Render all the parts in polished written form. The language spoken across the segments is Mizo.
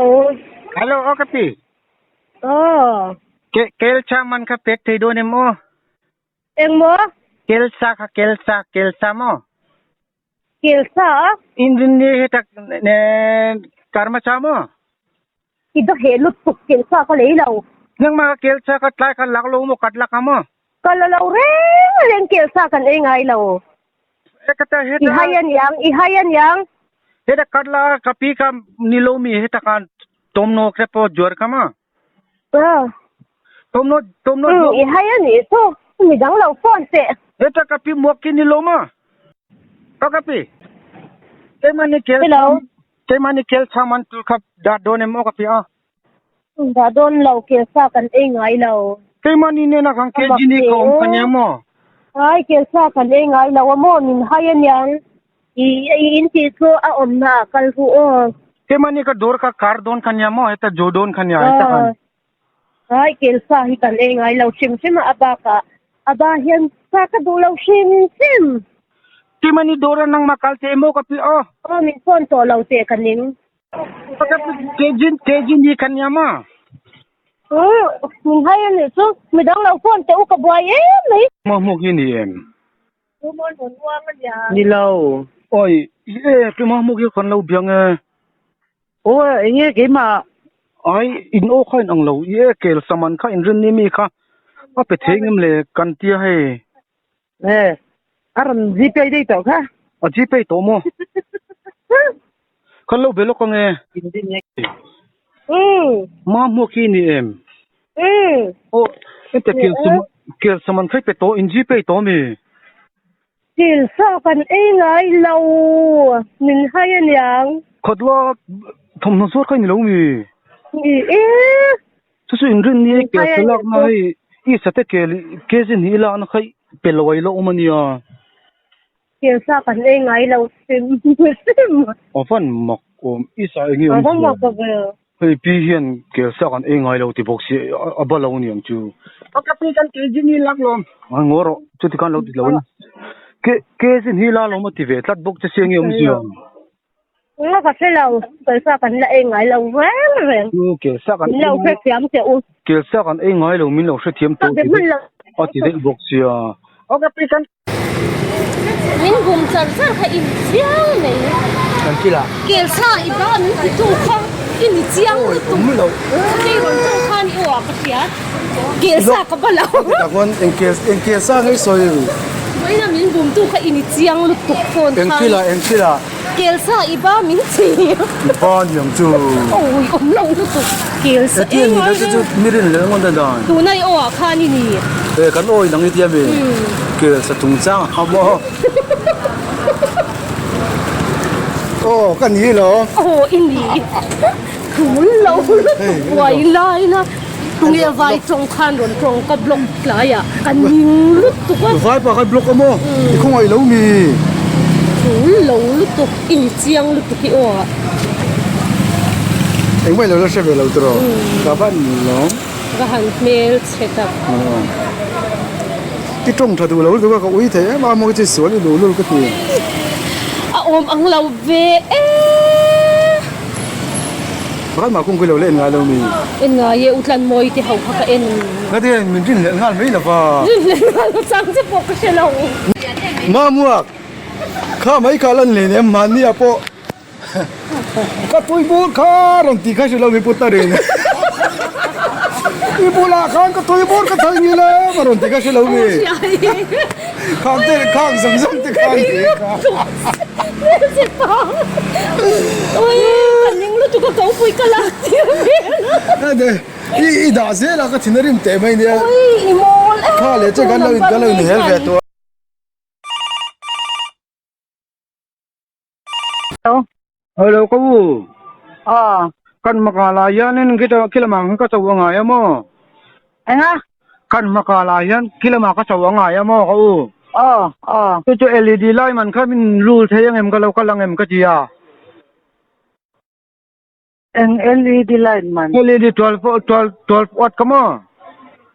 Hello. Hello, aw ka pi. Aw. Ke kel cha man kha pek thei dawn em aw? Eng maw? Kel sa kha kel sa kel sa maw? Kel sa a? Inrin ni he tak ne karma cha maw? I do he lutuk kel sa ka lei lo. Nang ma kel sa ka tlai kha lak lo maw kat lak a maw? Ka la lo reng reng kel sa kan ei ngai lo. E ka ta he I ta hai aniang, i hai aniang. He ta kat la ka pi ka ni lo mi he ta kan tom no kre po jor ka ma. Ah. Tom no tom no Mm, i hai ani chu. Mi dang lo phone teh. He ta ka pi muak ki ni lo ma. Ka ka pi. Ke ma ni kel Hello. ke ma ni kel cha man tu kha da don em o ka pi a. Dah dawn lo, kelsa kan ei ngai lo. Keimahni nena khan A bak KG ni ka awm ka teh. nia maw? Ai, kelsa kan ei ngai lo a maw? Min hai aniang. I i in tih chu a awmna ah kal ru aw. Keimahni ka dawr ka kar dawn kha nia maw? Heta jo dawn kha nia heta khan. Ai, kelsa hi kan ei ngai lo hrim hrim a, a bakah a ba hian sa ka duh lo hrim hrim. Keimahni dawr a nangmah kal teh maw ka pi aw? Aw, min phone tawh lo teh ka ning. Kejin kejin hi kan nia ma. Min hai a nih chu midang lo phone teh u ka buai em mai. Mo hmuk hi ni em? Ni lo. Oi e ke mo hmuk hi kan lo biang e. Aw enge keimah. Ai in aw kha in ang lo i e kel saman kha in rin ni mi kha a pe thei ngem le kan tia hei. E a rawn gpay daih tawh kha. A gpay tawh maw? Kan lo be lawk ang e. Ma hmuak hi ni em? Aw ente kel saman kel saman khai pe tawh in gpay tawh mi? Kel sa kan ei ngai lo min hai aniang. Khatla thawmhnaw zuar kha i ni lo mi? Ni e. Chu chu inrin ni kel sa lak na hei i sate kel kezin hi lak na kha pe lo ai lo awm ania. Kel sa kan ei ngai lo sim sim. A van mak awm i sa enge awm A van mak ve. Hei pi hian kel sa kan ei ngai lo ti bawk si a ba lo aniang chu. A ka pi kan kezin hi lak lawm. A ngaw rawh chuti khan lo ti lo a ni. Ke kezin hi la lawm a ti ve tlat bawk che si enge awm zia. Nga ka hre lo, kelsa kan la ei ngai lo reng reng. U kelsa kan Min lo hrethiam teh u. Kelsa kan ei ngai lo min lo hrethiam tawh Ka be hman lo. A ti daih bawk sia. Ok pi kan. Min bum char char kha i ni chiang mai. Kan kil ah. Kelsa i ba min ti tu kha i ni chiang lutuk. Awm lo. Kei rawn tawng khan i uah ka hria. Kelsa ka ba lo. Tak chuan eng kel eng kelsa nge i sawi? Vawiina min bum tu kha i ni chiang lutuk phone khan. Eng kil ah eng kil ah. Kelsa i ba min chi. I ba niang chu. Awi awm lo lutuk. Kelsa e ngai reng. Chu mi rin leh ngawn dan dan. Tuna i aw ah khan i ni. E kan awi nang i tia mi. Kelsa chungchang a maw. Aw ka ni lo. Aw i ni. Thul lo lutuk buai lai la. Tunge vai tawng khan rawn tawng ka block tlai ah ka ning lutuk a. Vai pa kha block a maw? I khawngaih lo mi? Thul lo lutuk i ni chiang lutuk i aw ah. Engmah i lo la hre ve lo tiraw? Ka van lawm. Ka han hmel chhe tak. I tawng tha duh lo lutuk a ka ui thei em a maw chi sual i luh lul ka ti. A awm ang lo ve e. Pakhat mah kung khi lo la en ngai lo mi. En ngai e, u Tlanmawi te ho kha ka en. Nga te min rin hlelh nghal mai lova. Rin hlelh nghal ka chang che pawh ka hre lo. Mamuak, kha mai kha lan hle nem mahni ah pawh ka tui bur kha rawn tih kha hre lo mi put ta rin. I bulah khan ka tui bur ka thei ngil em a rawn tih kha hre lo mi. Khang te khang zawng zawng te khan ti kha. I i dah zel a ka thin a rim teh mai nia. Kha leh che kan lo in kan lo inhel ve tawh a. Hello ka u. Aw. Kan makala hianin kita kilamah khan ka cho a ngai a maw? Enga? Kan makala hian kilamah ka cho a ngai a maw ka u? Aw, aw. Chu chu LED lai man kha min lul thei ang em ka lo kal ang em ka ti a. Eng LED light man? LED 12 12 12 watt ka maw?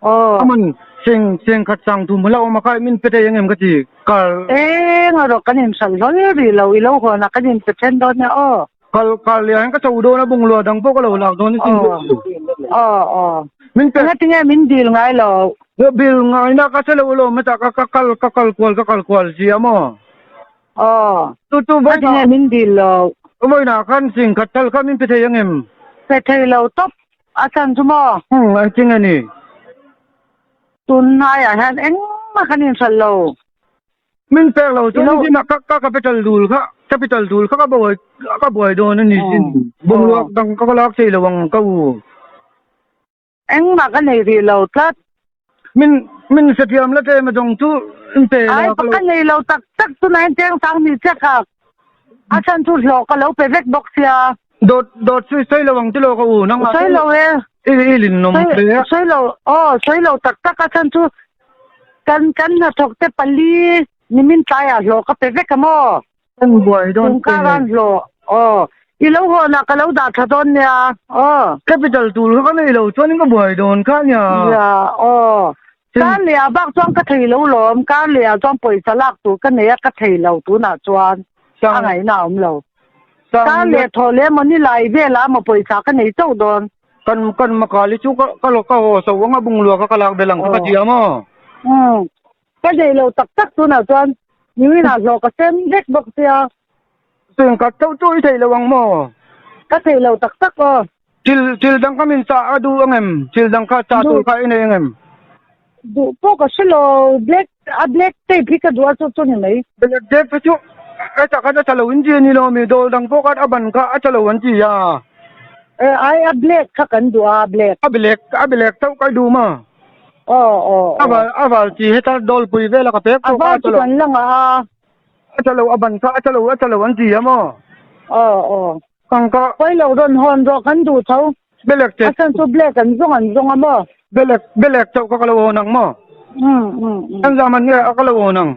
Aw. Aman seng seng khat sang thum hla awm a kha min pe thei ang em ka ti. Kar. Eng erawh kan inhralh hlawl rih lo, i lo hawn a kan inpe then dawn nia aw. Kal kal leh ah hian ka chho dawn a bunglua dang pawh ka lo lak dawn asin. Aw aw. Min pe. Enga tinge min dil ngai lo? Bill ngai na ka hre lo alawm heta ka ka kal ka kal kual ka kal kual si a maw? Aw. Tu tu Enga tinge min dil lo? Vawiinah khan singkhat tal kha min pe thei ang em? Pe thei lo tawp a chan chu maw? Umm eng tinge ni? Tunhnaiah hian engmah kan inhralh lo. Min pek lo chuan nichin ah ka capital dul kha capital dul kha ka buai ka buai dawn a ni sin. Bungrua dang ka lak thei lo ang ka u. Engmah ka nei rih lo tlat. Min min hrethiam la tlem a zawng chu in pe la. Ai ka nei lo tak tak tunah hian cheng sang ni chiah ka a chhan chu hlawh ka lo pe vek bawk sia. Dawt dawt sawi sawi lo ang tilo ka u nang Sawi lo e. I i lin nawm hle a. Sawi lo aw sawi lo tak tak a chhan chu kan kan hnathawk te pali nimin tlaiah hlawh ka pe vek a maw. Kan buai dawn Kum kar an hlawh aw i lo hawnah ka lo dah tha dawn nia aw. Capital tur kha ka nei lo chuanin ka buai dawn kha nia. Nia aw. Kar leh ah bak chuan ka thei lo lawm kar leh ah chuan pawisa lak tur ka nei a ka thei lo tunah chuan a ngaihna a awm lo. Kar leh thaw leh emaw ni lai velah emaw pawisa ka nei chauh dawn. Kan kan makali chu ka ka ka haw so anga bunglua kha ka lak belh ang kha ka ti a maw? Umm ka nei lo tak tak tunah chuan niwinah hlawh ka sem vek bawk sia. Chengkhat chauh chu i thei lo ang maw? Ka thei lo tak tak aw. Thil thil dang kha min chah a duh ang em? Thil dang kha chah tur kha i nei ang em? Duh pawh ka hre lo, black a black tape hi ka duh a chu chu ni mai. Black tape hi chu a chah khat a tha lo in ti a ni lo mi, dawl dang pawh khan a ban kha a tha lo an ti a. E ai a black kha kan duh a black. A black a black chauh ka duh ma. Aw aw A val a val chi heta dawl pui vel a ka pek pawh kha a tha lo. A val chu kan la ngah a. A tha lo a ban kha a tha lo a tha lo an ti a maw? Aw aw. Kangka. Pawi lo rawn hawn rawh kan duh tho. Belek che. A chhan chu black an zawng an zawng a maw? Belek belek chauh kha ka lo hawn ang maw? Um um um. An zam an nge a ka lo hawn ang?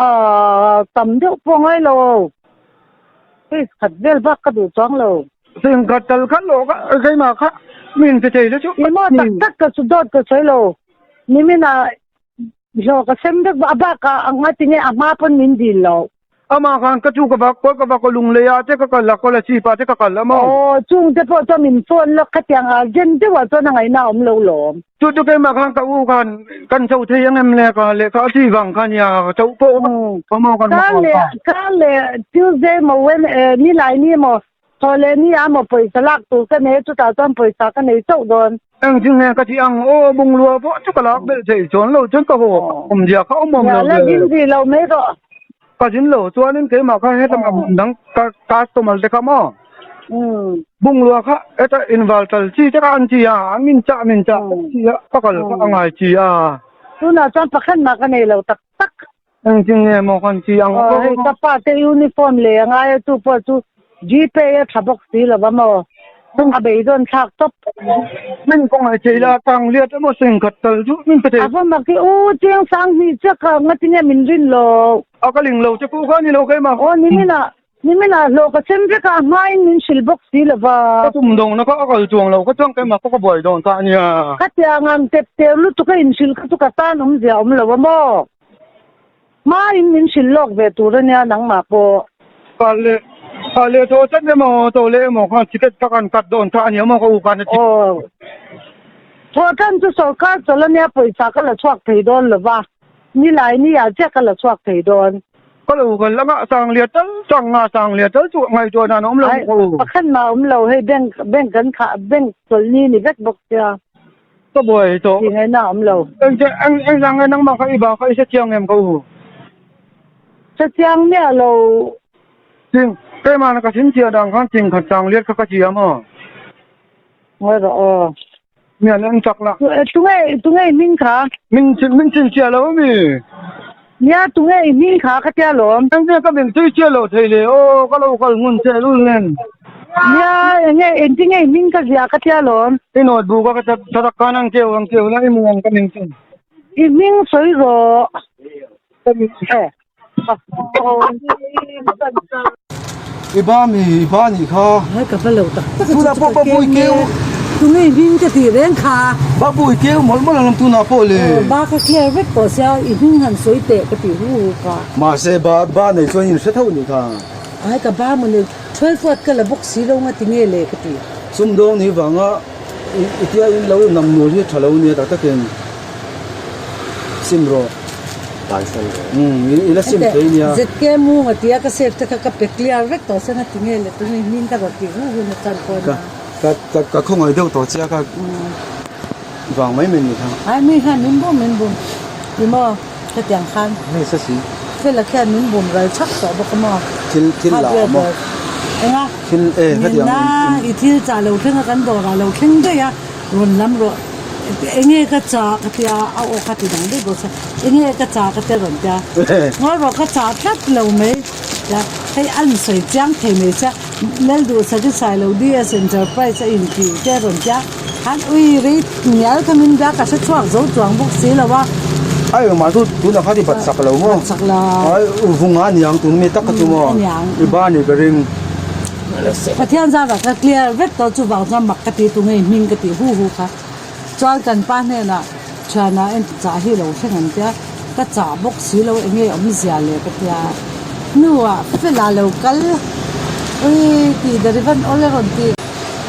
Aaa tam deuh pawh ngai lo. Hei khat vel bak ka duh chuang lo. Sing khat tal khat lo kha keimah kha min pe thei la chu. Ih maw tak tak ka chu dawt ka sawi lo. Nimin ah hlawh ka sem vek a bak ah a nga tinge a hma pawn min dil lo. Amah khan ka chu ka vak kawl ka vak a lunglei ah te ka kal a Kolasib ah te ka kal a maw. Aw chung te pawh chuan min phone lawk khatiang urgent deuh ah chuan a ngaihna a awm lo lawm. Chu chu keimah khan ka u khan kan cho thei ang em le ka lehkha a ti vang kha nia ka cho pawh a maw kan Kar leh kar leh Tuesday maw Wen nilai ni maw Thaw leh ni a maw pawisa lak tur ka nei a chutah chuan pawisa ka nei chauh dawn. Eng chu nge ka ti ang aw bunglua pawh chu ka lak belh thei chuan lo chuan ka haw awm zia kha awm awm lo ve. La zin rih lo mai rawh. Ka zin lo chuanin keimah kha heta dang ka customer te kha maw bunglua kha heta inval tal chi te kha an ti a an min chah min chah chi a ka kal kha a ngai chi a. Tunah chuan pakhat mah ka nei lo tak tak. Engtin nge maw kan ti ang aw? Hei ka pa te uniform lei a ngai a chu pawh chu Gpay a tha bawk si lo va maw? A beidawn thlak tawp. Min kawng ai thei la tang liat emaw seng khat tal chu min pe thei. A va mak i u chiang sang hnih chiah kha ngatinge min rin lo. A ka ling lo che pawh kha ni lo keimah. Aw niminah Niminah hlawh ka sem vek a, hmain min hrilh bawk si lo va. Ka tum dawng na kha a kal chuang lo, ka chuang keimah pawh ka buai dawn kha a nia. Khatiang ang tep ter lutuk a inhrilh kha chu ka tan awmzia awm lo a maw? Hmain min hrilh lawk ve tur a nia nangmah pawh. Kal leh kal leh tawh chat emaw tawh leh emaw khan ticket kha kan cut dawn kha a nia maw ka u khan a ti. Aw. Thawhtan chu sorkar chawlh a nia pawisa ka la chhuak thei dawn lo va, nilai ni ah chiah ka la chhuak thei dawn. Ka lo kal anga sang lian tal sang nga sang lian tal chu ngaihtuah dan a awm lo Ai pakhat mah a awm lo hei bank bank kan khah bank chawlh ni ni vek bawk sia. Ka buai tawh. Ti ngaihna a awm lo. Eng che eng eng zang nge nangmah kha i ba kha i hre chiang em ka u? Hre chiang miah lo. Ching keimah na ka sin chiah dan khan ching khat sang lian kha ka chiam aw. Ngawi rawh aw. Mian en chak la. Tunge tunge i hming kha? Min min chin chiah lo ami? Nia tunge i hming kha ka tia lawm. Eng nge ka hming tui chiah lo thei le aw ka lo kal ngun che lul nen. Nia enge engtinge i hming ka zia ka tia lawm. I nawt bu ka ka thatak khan ang keu ang keu la i mu ang ka hming chu. I hming sawi rawh. Eh. I ba mi i ba nih kha. Hai ka va lo tak tak a Tunah pawh Babui keu. Tunge i hming ka tih reng kha. Babui keu mawlh mawlh ang tunah pawh le. Ba ka clear vek tawh sia i hming han sawi teh ka tih hu hu kha. Mahse ba ba nei chuan in hre tho nih kha. Hai ka ba maw nei. 12 watt ka la bawk si lo nga ti nge le ka ti. Sumdawng ni vanga i tia in lo nam nul hi tha lo nia tak takin sim rawh. Umm i la sim thei nia. ZK mu nga tia ka save te kha ka pe clear vek tawh se nga ti nge le tuni hming ka rawn ti hu hu na chan pawh nia. Ka ka ka khawngaih deuh tawh che a ka vang mai mai ni kha. Ai mi hian min bum min bum ti maw hetiang khan. Nge sa si. Fela khian min bum ral chhak tawh bawk a maw. Thil thil la a maw. Enga. Thil e hetiang. Ngenna i thil chah lo thleng a kan dawrah lo thleng daih a rawn lam rawh enge ka chah ka tia a aw kha ti dang daih bawk sia enge ka chah ka tia rawn tia ngawi rawh ka chah tlat lo mai tia hei a insawi chiang thei mai sia. Lalduhsak i sai lo DS Enterprise a inti te a rawn tia, han ui rei ngial kha min bia ka hre chhuak zo chuang bawk si lo a. Ai engmah chu tunah kha ti bat sak lo maw? Bat sak lo. Ai vunga a niang tun mi tak kha chu maw? A niang. I ba ni ka ring. Pathian zarah ka clear vek tawh chuvang chuan mak ka ti tu ngei hming ka ti hu hu kha. Chuan kan pa hnenah thianah en chah hi lo thleng an tia, ka chah bawk si lo enge awmzia le ka tia. Hnuah Fela lo kal ui tih derivan awl a rawn ti.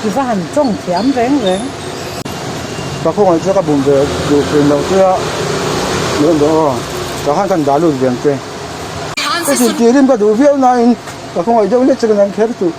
I va han tawng thiam reng reng. Ka khawngaih chu ka bum ve duh thin loh che a, min rawn dawh aw, ka khan kan dah lut veng che. Ka tih rim ka duh viau nain ka khawngaih deuh lek che ka nang kher chuh.